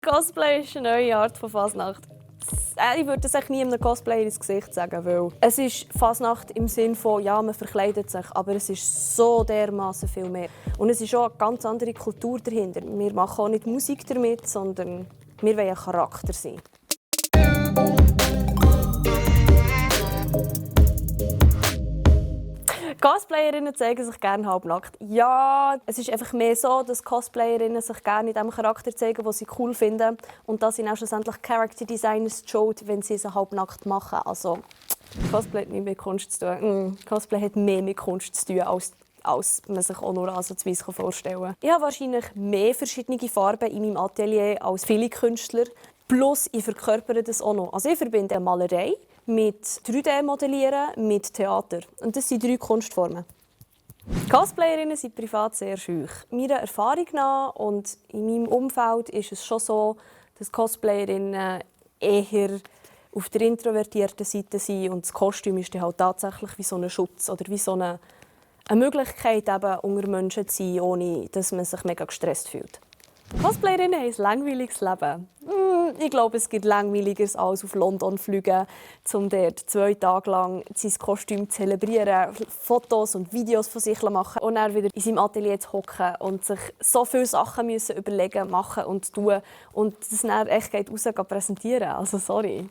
Cosplay ist eine neue Art von Fasnacht. Ich würde das nie einem Cosplayer ins Gesicht sagen, weil es ist Fasnacht im Sinne von, ja, man verkleidet sich, aber es ist so dermaßen viel mehr. Und es ist auch eine ganz andere Kultur dahinter. Wir machen auch nicht Musik damit, sondern wir wollen ein Charakter sein. Cosplayerinnen zeigen sich gerne halbnackt. Ja, es ist einfach mehr so, dass Cosplayerinnen sich gerne in dem Charakter zeigen, den sie cool finden. Und da sind auch schlussendlich Character Designers die Schuld, wenn sie sie halbnackt machen. Also, Cosplay hat nicht mit Kunst zu tun. Cosplay hat mehr mit Kunst zu tun, als man sich auch nur ansatzweise vorstellen kann. Ich habe wahrscheinlich mehr verschiedene Farben in meinem Atelier als viele Künstler. Plus, ich verkörpere das auch noch. Also ich verbinde Malerei mit 3D-Modellieren, mit Theater. Und das sind 3 Kunstformen. Cosplayerinnen sind privat sehr scheu. Meiner Erfahrung nach und in meinem Umfeld ist es schon so, dass Cosplayerinnen eher auf der introvertierten Seite sind und das Kostüm ist dann halt tatsächlich wie so ein Schutz oder wie so eine Möglichkeit, eben unter Menschen zu sein, ohne dass man sich mega gestresst fühlt. Cosplayerinnen haben ein langweiliges Leben. Ich glaube, es gibt Langweiligeres als auf London fliegen, um dort 2 Tage lang sein Kostüm zu zelebrieren, Fotos und Videos von sich zu machen und dann wieder in seinem Atelier zu hocken und sich so viele Sachen müssen überlegen, machen und tun und das dann echt raus präsentieren. Also sorry.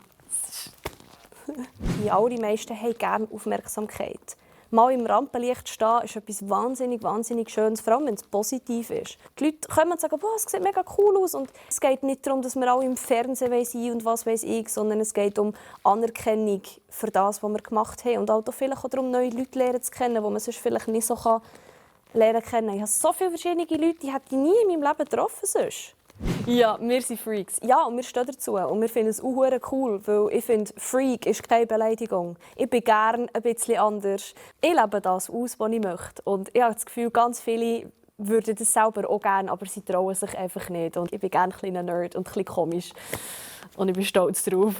Die allermeisten haben gerne Aufmerksamkeit. Mal im Rampenlicht stehen ist etwas wahnsinnig Schönes, vor allem wenn es positiv ist. Die Leute kommen und sagen, es sieht mega cool aus. Und es geht nicht darum, dass wir alle im Fernsehen sein und was weiß ich, sondern es geht um Anerkennung für das, was wir gemacht haben. Und auch vielleicht auch darum, neue Leute lernen zu kennen, die man sonst vielleicht nicht so lernen kann. Ich habe so viele verschiedene Leute, die hätte ich nie in meinem Leben getroffen sonst. Ja, wir sind Freaks. Ja, und wir stehen dazu. Und wir finden es auch cool, weil ich finde, Freak ist keine Beleidigung. Ich bin gerne ein bisschen anders. Ich lebe das aus, was ich möchte. Und ich habe das Gefühl, ganz viele würden das selber auch gerne, aber sie trauen sich einfach nicht. Und ich bin gerne ein kleiner Nerd und ein bisschen komisch. Und ich bin stolz darauf.